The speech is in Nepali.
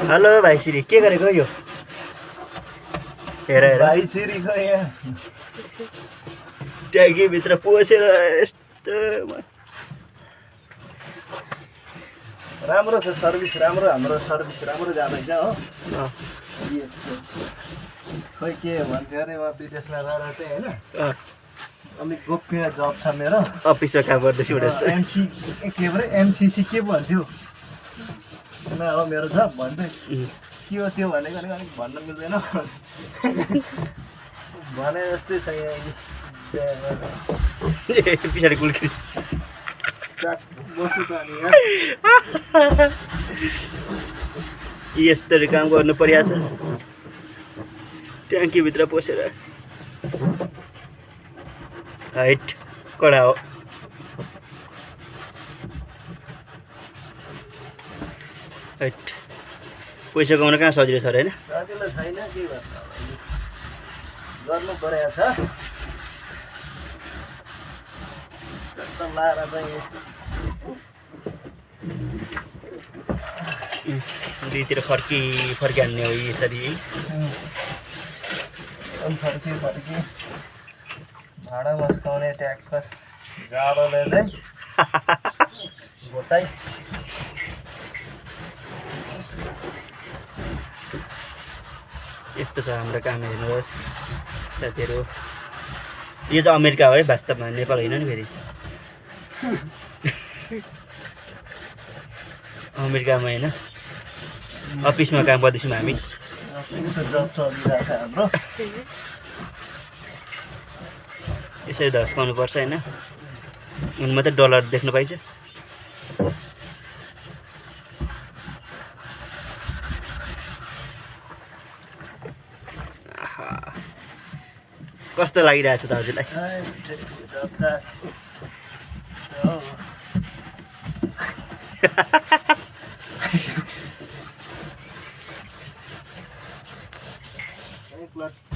हेलो भाइ श्री के गरेको यो हेर हेर भाइ श्री खो यहाँ ट्याङ्कीभित्र पसेर यस्तो राम्रो छ सर्भिस राम्रो हाम्रो सर्भिस राम्रो जाँदैछ हो अँ, यस्तो खोइ के भन्थ्यो अरे म विदेशमा गएर चाहिँ होइन अँ, अलिक गोप्य जब छ मेरो अफिसमा काम गर्दैछु एउटा यस्तो एमसी के पो एमसिसी के भन्थ्यो न हो मेरो जब भन्दै के हो त्यो भनेको नि अलिक भन्न मिल्दैन भने जस्तै छ यहाँ पछाडि गुल्की बस्नु त अनि यस्तरी काम गर्नु परिहाल्छ ट्याङ्कीभित्र पसेर हाइट कडा हो हाइट पैसा कमाउन कहाँ सजिलो छ र होइन सजिलो छैन के गर्नु अब गर्नु परेको छ एकदम लाएर चाहिँ दुईतिर फर्की हान्ने हो यसरी फर्की भाँडा मस्काउने ट्याक्क जाडोले चाहिँ घोटाइ यस्तो छ हाम्रो काम हेर्नुहोस् साथीहरू यो चाहिँ अमेरिका हो है वास्तवमा नेपाल होइन नि फेरि अमेरिकामा होइन अफिसमा काम गर्दैछौँ हामी जब चलिरहेको छ हाम्रो यसरी धस्काउनु पर्छ होइन उन मात्रै डलर देख्नु पाइन्छ आहा, कस्तो लागिरहेछ त हजुरलाई एक प्लट